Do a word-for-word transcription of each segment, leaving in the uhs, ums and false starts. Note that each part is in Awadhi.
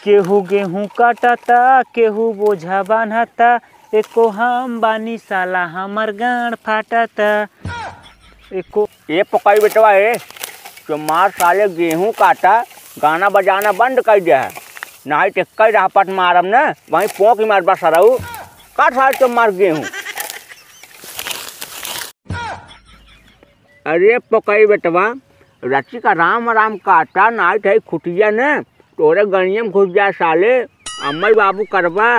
केहू गेहूं काटता, केहू बोझा बान्हता, एको हम बानी साला हमर गांड़ फाटता। एको ए पकई बेटवा, ए चोमार साले गेहूं काटा, गाना बजाना बंद कर दिया है, नाहीं तो कई रहपट मारब न, वहीं पोंक मारबा सरऊ। काट साले चोमार गेहूं। अरे पकई बेटवा, रची का राम राम काटा, नाहीं तो खुटिया न तोरे गणिये में घुस जाए साले। अम्मई बाबू करबा।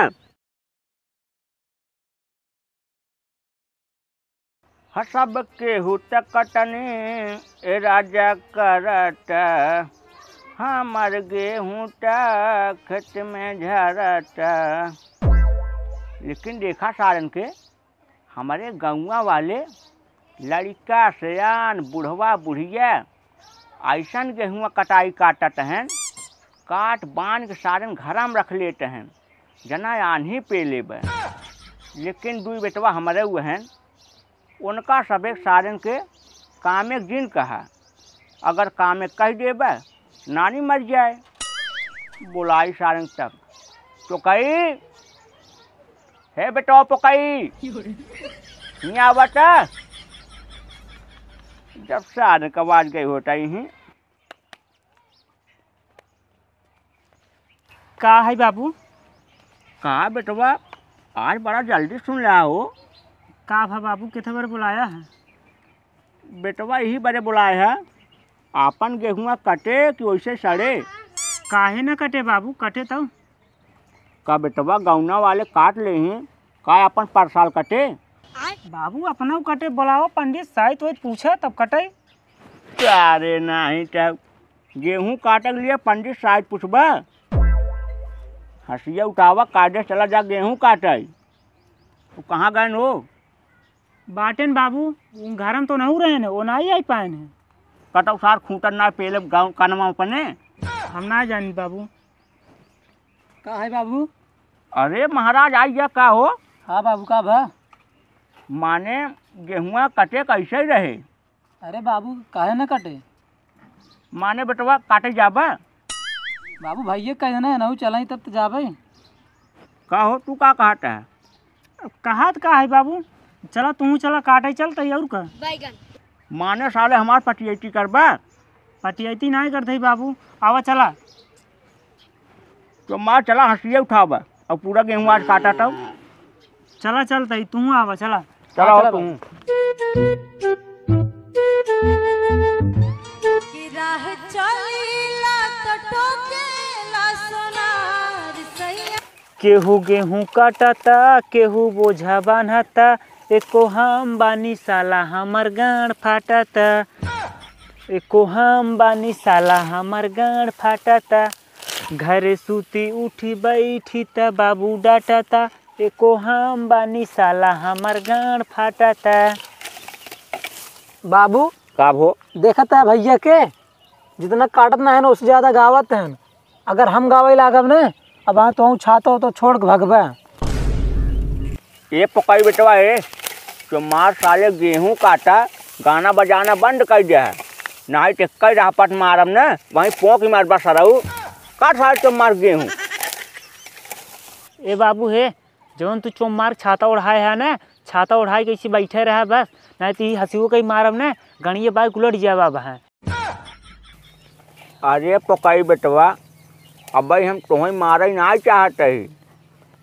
ह सब केहू त कटनी ए राजा करत, हमर गेहूं त खेत में झरत। लेकिन देखा सारन के, हमरे गौवा वाले लड़िका सयान बुढ़वा बुढ़िया अइसन गेहुआ कटाई काटत हैं, काट बांध के सारन घरा में रख लेत हैं, जना आन्ही पे लेबे। लेकिन दुई बेटवा हमरे हुए हैं, उनका सबे सारन के कामे जिन कहा, अगर कामे कह देबे, नानी मर जाए। बोलाई सारन तक, चोकई, हे बेटवा पोकई, हियाँ आवत। जब सारन का आवाज गई होता ही। का है बाबू? का बेटवा, आज बड़ा जल्दी सुन ल्या हो? का भा बाबू, कितने बार बुलाया है? बेटवा, यही बरे बुलाए है, आपन गेहुआ कटे कि वैसे सड़े? काहे न कटे बाबू, कटे तो। का बेटवा, गौना वाले काट ले हैं, का आपन परसाल कटे? बाबू, अपना कटे, बुलाओ पंडित, साइत होइत पूछा तब कटे। अरे नाहीं, तो गेहूं काटे के लिए पंडित साइत पूछबा? हंसिया उठावा, कायदे चला जा गेहूं काटे। वो कहाँ गए हो? बाटेन बाबू, उ घर में तो नहीं रहे न, वो नहीं आई पाए न। कटौ सार खूंटन ना पेले गाँव कनमा अपने। हम ना जानी बाबू। का है बाबू? अरे महाराज, आई गया का हो? हाँ बाबू, का भा? माने गेहुआ कटे कैसे रहे? अरे बाबू, काहे न कटे? माने बेटवा, काटे जाबा? बाबू, भैया कह देना है, नहू चलाई तब तो जाबे। का हो, तू का कहत है? कहत का है बाबू? चला, तू चला, काटे चलत ही, और का? माने साले हमार पटियैती करबा? पटियैती नहीं करत ही बाबू, आवा चला। तो मार चला, हंसिया उठावा और पूरा गेहूं आज काटा तब। चला, चलत ही, तू आवा, चला। चला हो हाँ, चला तू। बाबू। कि राह चलीला तो टोकेला सोनार सैया। केहू गेहूं काटता, केहू बोझा बान्हता, एको हम बानी साला हमर गांड़ फाटता। एको हम बानी साला हमर गांड़ फाटता। घरे सूती उठी बैठी त बाबू डांटता। एको हम बानी साला हमर गांड़ फाटता। बाबू, का भो? देखत है भैया के, जितना काटत ना है ना, उससे ज्यादा गावत हैं। अगर हम गावे लागब ना, अब हाँ तो छातो तो छोड़ के भगबे। ए पकई बेटवा, ए चोमार साले गेहूं काटा, गाना बजाना बंद कर दिया है, नाहीं तो कई रहपट मारब ना, वहीं पोंक मारबा सरऊ। काट साले चोमार गेहूं। ए बाबू हे, जौन तू चोमार छाता ओढ़ाए है ना, छाता ओढ़ाए के ऐसे बैठे रहा बस, नाहीं तो ई हंसियो कहीं मारब ना, गणिये बार उलट जाबा बा। अरे पकई बेटवा, अबे हम तोहई मारे नाहीं चाहत ही।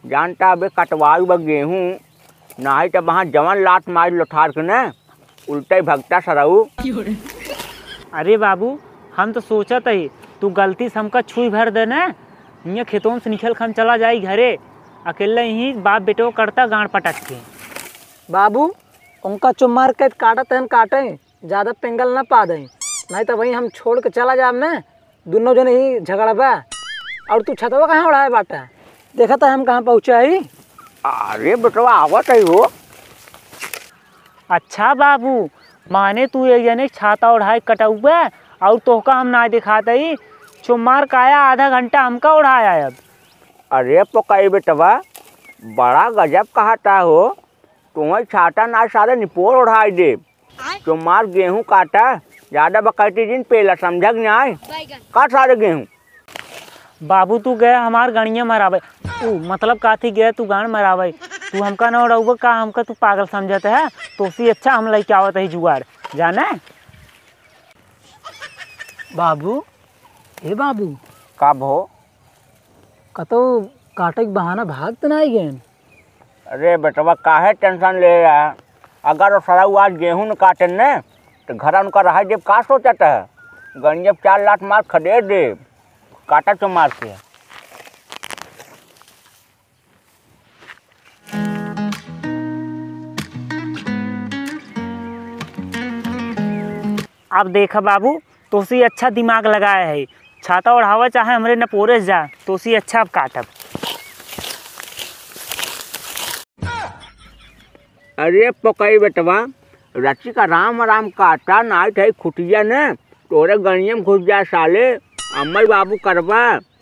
जानता अबे कटवाई बा गेहूं, नाहीं त वहाँ जवन लात मारी लोठार के न, उल्टे भगता सरऊ। अरे बाबू, हम तो सोचत ही, तू गलती से हमका छुई भर दे न, हियाँ खेतों से निकल के हम चला जाई घरे, अकेले ही बाप बेटो करता गांड़ पटक के। बाबू, उनका चुम्मार के काटत हन काटे, ज्यादा पेंगल ना पा दें, नाहीं त वहीं हम छोड़ के चला जाब न, दुनो जने ही झगड़बा। और तू छतवा कहाँ ओढ़ाए बाटा? देखत है हम कहाँ पहुँचा ही। अरे बेटवा, आवत ही हो। अच्छा बाबू, माने तू एक जने छाता ओढ़ाए कटउबे और तोहका हम ना दिखात ही, चुम्मार काया आधा घंटा हमका ओढ़ाया अब। अरे पकई बेटवा, बड़ा गजब कहता हो, तुम्हें छाता ना सारे निपोर ओढ़ाई देब। तुम्हार गेहूं काटा, ज्यादा बकैती जिन पेला, समझा कि नाहीं? काट सारे गेहूं। बाबू, तू गए हमार गणिया मरावे। ऊ, मतलब, काथी गए तू गान मरावे? तू हमका न उड़ाउबे का? हमका तू पागल समझत है? तोसी अच्छा हम लइके आवत ही जुगाड़, जाने? बाबू, ए बाबू। का भो? कतौ काटे के बहाना भाग त नाई गएन? अरे बेटवा, काहे tension ले रहा? अगर वो सरऊ आज गेहूं न काटेन न, त घरा उनका रहाई देब, का सोचत है? गणिया चार लात मार खदेड़ देब, काटा चो मार के। अब देखा बाबू, तोसी अच्छा दिमाग लगाए है, छाता ओढ़ावा चाहे हमरे नपोरे से जा, तोसी अच्छा अब काटब। अरे पकई बेटवा, रची का राम राम काटा, नाई थे खुटिया न, तोरे गणिया में घुस जाए साले। अम्मई बाबू करबा,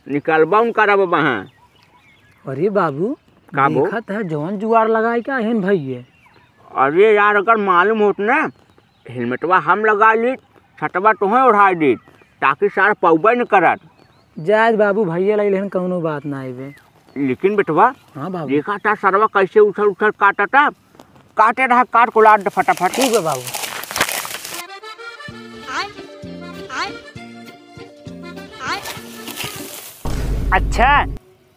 निकलबा उनका रब बहाँ। अरे बाबू, का बो? देखत है जौन जुआर लगाए के आहिन भइये। अरे यार, अगर मालूम होत न, हेलमेटवा हम लगा लीत, छतवा तोहें ओढ़ाई दीत, ताकि सार पौबे न करत। जायद बाबू, भइया लइ लेहन, कौनो बात ना आइबे। लेकिन बेटवा, हाँ बाबू। देखा था सरवा कैसे उछल उछल काटा था, काटे रहा, काट को लाद दे फटाफट। ठीक है बाबू। अच्छा,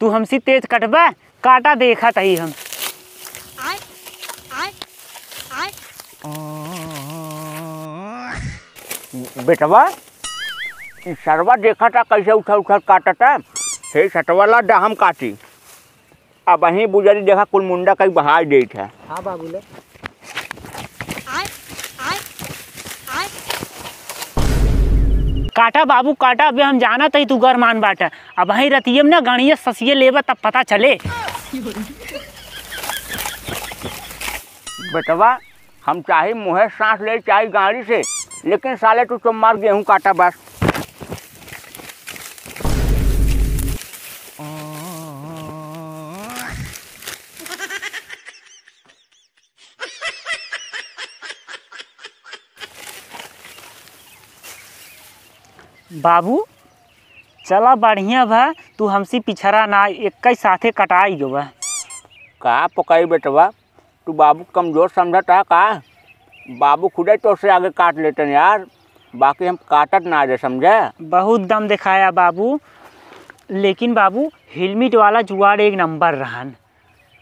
तू हमसे तेज कटबा, काटा देखा तही हम। बेटवा, ई सरवा देखा था कैसे उछल उछल काटा था, हे सटवा ला दे हम काटी। अबहीं बुजरी देखा कुल मुंडा कई बहाई देत है। हाँ बाबू ले। काटा बाबू काटा, अबे हम जानत हई तू गरमान बाटा। अबहीं रतिये में ना गणिये ससिये लेबा तब पता चले। बेटवा, हम चाहे मुँहे साँस ले, चाहे गाड़ी से, लेकिन साले तू चुम्मार गेहूँ काटा बस। बाबू, चला बढ़िया भा, तू हमसे पिछड़ा ना, एक्कै साथे कटाई गवा। का पकई बेटवा, तू बाबू कमजोर समझत है का? बाबू खुदे तोसे आगे काट लेतन यार, बाकी हम काटत ना दे, समझे? बहुत दम दिखाया बाबू, लेकिन बाबू, हेलमेट वाला जुआड़ एक नंबर रहन।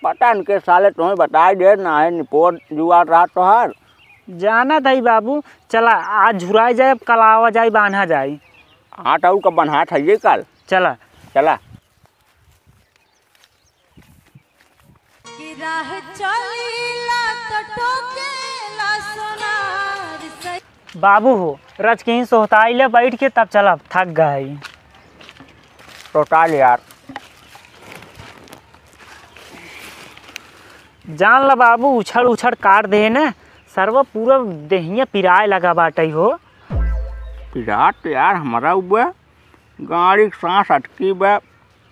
पता न के साले तुम्हें बताई दे, ना है निपोर जुआड़ रहा तोहार। जानत हई बाबू, चला आज झुराई जाए, अब कल आवा जाए, बान्हा जाए। हाँ, तो का बन्हात है ये कल। चला। चला। कि राह चलीला त टोकेला सोनार से। बाबू हो, रच के ही सोहताई ले बैठ के, तब चलब, थक गए। सोहता ले यार। जान ला बाबू, उछड़ उछड़ काट दे ने, सरवा पूरा देहिया पिराए लगा बाटई हो। पिरात तो यार हमारा उबे, गाड़ी के सांस अटकी बे,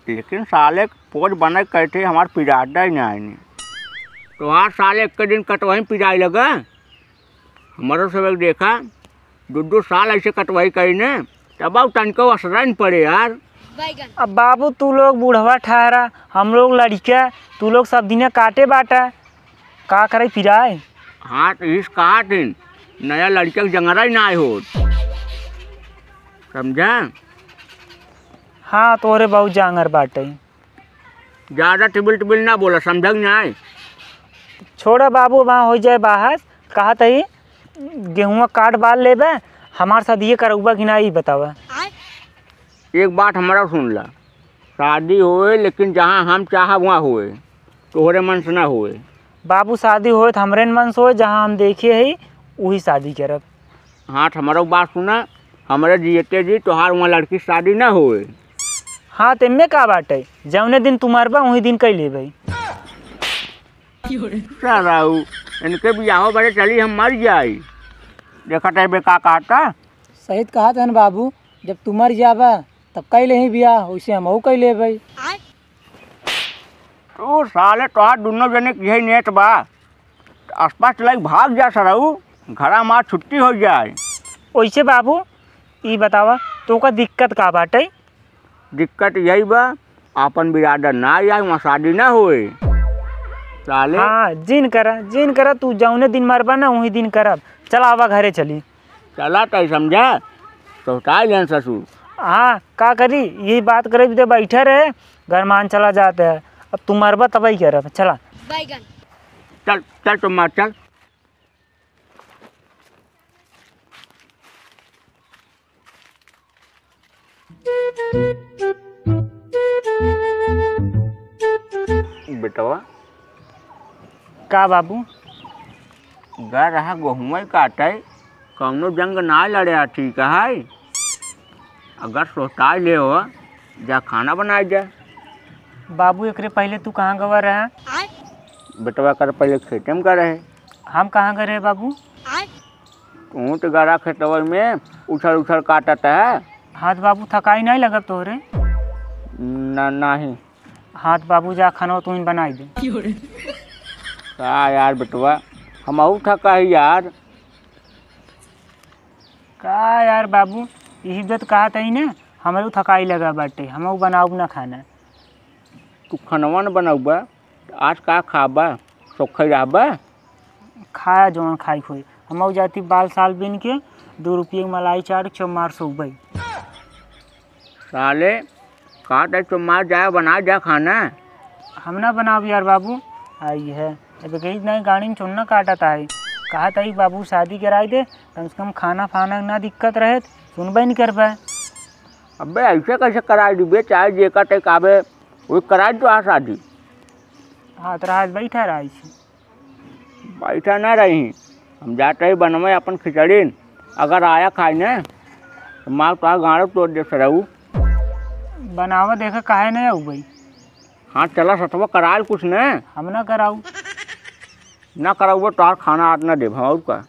लेकिन साले के पोज बने कहते हमार पिराडा ही ना आइनी। तोहार साले एक दिन कटवही पिराई लगा। हमरो सब एक देखा, दो दो साल ऐसे कटवही करी ने, तब अब तनको असरा न पड़े यार। अब बाबू तू लोग बूढ़वा ठहरा, हम लोग लड़िका, तू लोग सब दिने काटे बाटा, का करे पिराए? हाँ, तो इस कहा दिन नया लड़िका के जंगरा ही ना आए होत। समझा? हाँ, तोहरे बहुत जांगर बाटे। ज्यादा टिबिल टिबिल ना बोला, समझा कि नाई? छोड़ा बाबू, वहाँ हो जाए बाहर, कहा तही गेहुआ काट बाल लेबे, हमार साथ ये करौबा कि ना, ई बतावा। एक बात हमारा सुन ला, शादी होए लेकिन जहाँ हम चाहा वहाँ होए, तोहरे मन से ना होए। बाबू, शादी होए तो हमरे मन से होए, जहाँ हम देखे ही वही शादी करब। हाँ, तो हमारो बात सुना, हमरे जियते जी तोहार वहाँ लड़की शादी ना होए। हाँ, तो एमे का बाटे, जौने दिन तू मरबा वही दिन कई लेबे। साराऊ, इनके बियाहो बड़े चली हम मर जाई। देखत है बे का कहता? सही त कहत हन बाबू, जब तू मर जाबा तब कई लेही बियाह, वैसे हमहू कई लेबे। तू साले तोहार दुनो जने के यही नेत बा। आसपास चलाई भाग जा सरऊ, घरा मार छुट्टी हो जाए। ओइसे बाबू, ई बतावा, तोका दिक्कत का बाटे? दिक्कत यही बा, आपन बिरादर ना आए, वहाँ शादी ना होए। साले। हाँ, जिन करा, जिन करा, तू जौने दिन मरबा ना, वही दिन करब। चल, आवा, घरे चली। चला, तई समझा, सोहटाइ लेन ससुर। हाँ, का करी, यही बात करे, दे बैठे रहे, घर मान चला जाते हैं। अब तू मरबा, तबही करब, चला। बैगन। चल, चल, तुम मार, चल। बेटवा। का बाबू? गा रहा गहुँवै काटै, कौनो जंग ना लड़े, ठीक है? अगर सोहटाइ ले हो, जा खाना बनाइ जा। बाबू, एकरे पहिले तू कहाँ गवा रहा? बेटवा, कर पहिले खेते में गा रहे। हम कहाँ गए रहे बाबू? तू तो गड़ा खेतवा में उछल उछल काटत है। हाँ तो बाबू, थकाई नहीं लगत तोहरे? ना, नहीं। हाँ तो बाबू, जा खाना तू ही बनाई दे। का यार बेटवा, हमहू थका ही यार। का यार बाबू, यही बात कहत ही ना, हमरो थकाई लगा बाटे, हमहू बनाउब ना खाना। तू खानवा न बनउबा, आज का खाबा? सोखै रहबा? खाया जौन खाइक होई। हमहू जाती बाल साल बीन के, दू रुपये के मलाई चाट के चमार सोबई। साले, का तै चमार जाए, बना जा खाना। हम ना बनाउब यार बाबू, आई है। अब कही नहीं, गाड़ी में चुन्ना काटत है। कहत ही बाबू शादी कराई दे, कम से कम खाना फाना ना दिक्कत रहे, सुनबे नहीं करबे। अबे ऐसे कैसे कराई दीबे, चाहे जेका तै कहबे, वो कराई तो आ शादी। हाँ, तो आज बैठा रहा इसे। बैठा ना रही, हम जात ही बनवे अपन खिचड़ी, अगर आया खाई ने, तो मार तो गाड़ो तोड़ दे सरऊ। बनावा देखा, काहे नहीं आऊ भाई? हाँ, चला सतवा कराल कुछ ने। हम ना कराऊ। ना कराऊ, तो खाना आज ना देब हम, और का?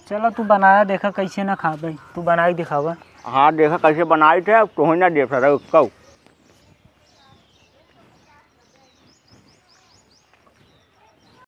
चला, तू बनाया देखा, कैसे ना खाबे, तू बनाई दिखावा। हाँ, देखा कैसे बनाई थे, अब तोहे ना देब सरऊ, कहू।